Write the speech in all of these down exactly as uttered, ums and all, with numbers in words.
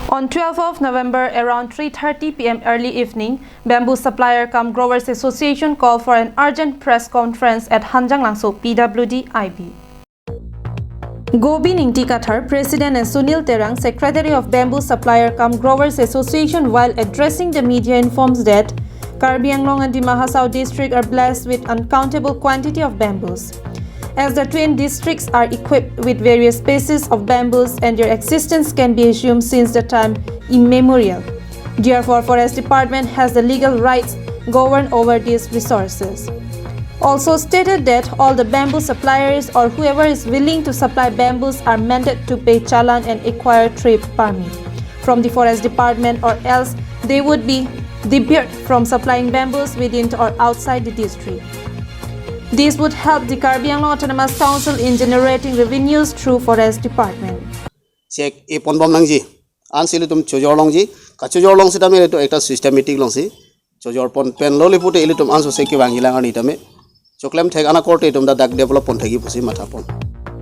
On twelfth of November, around three thirty p m early evening, Bamboo Supplier cum Growers Association called for an urgent press conference at Hanjanglangso P W D I B. Gobin Ingti Kathar, President, and Sunil Terang, Secretary of Bamboo Supplier cum Growers Association, while addressing the media, informs that Karbi Anglong and Dima Hasao district are blessed with uncountable quantity of bamboos. As the twin districts are equipped with various species of bamboos and their existence can be assumed since the time immemorial. Therefore, Forest Department has the legal rights govern over these resources. Also stated that all the bamboo suppliers or whoever is willing to supply bamboos are mandated to pay challan and acquire trade permit from the Forest Department, or else they would be debarred from supplying bamboos within or outside the district. This would help the Karbi Anglong Autonomous Council in generating revenues through Forest Department. Check e pon bom nangji. Ansi ilitum chojor longji. Kachojor long sitame ilitum ekta systematic longsi chojor pon pen lo le pute ilitum anso se kevangji lang arni tame. Choklem thek ana korte itum dak develop pon thekji pusi matha pon.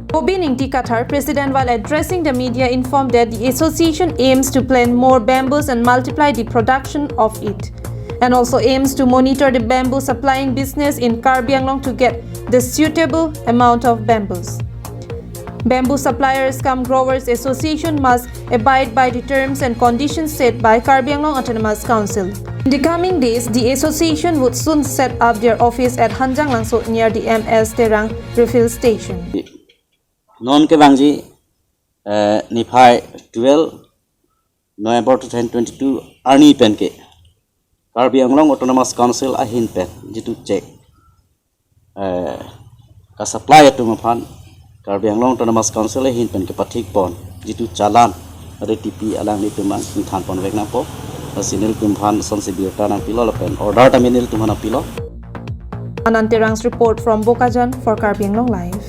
Gobin Ingti Kathar, President, while addressing the media, informed that the association aims to plant more bamboos and multiply the production of it, and also aims to monitor the bamboo supplying business in Karbi Anglong to get the suitable amount of bamboos. Bamboo Suppliers cum Growers Association must abide by the terms and conditions set by Karbi Anglong Autonomous Council. In the coming days, the association would soon set up their office at Hanjanglangso near the M S Terang refill station. Non kevangji eh, niphai twelve November two thousand twenty-two arni penke Karbi Anglong Autonomous Council ahin pen jitu check eh, ka supply atum aphan Karbi Anglong Autonomous Council ahin pen kepathik pon jitu challan retipi alanglitum ang nithan pon vek nangpo. Lasi nelitum aphan sonsi birta nangpilo lapen order tame nelitum aphan nangpilo. Anand Terang's report from Bokajan for Karbi Anglong Live.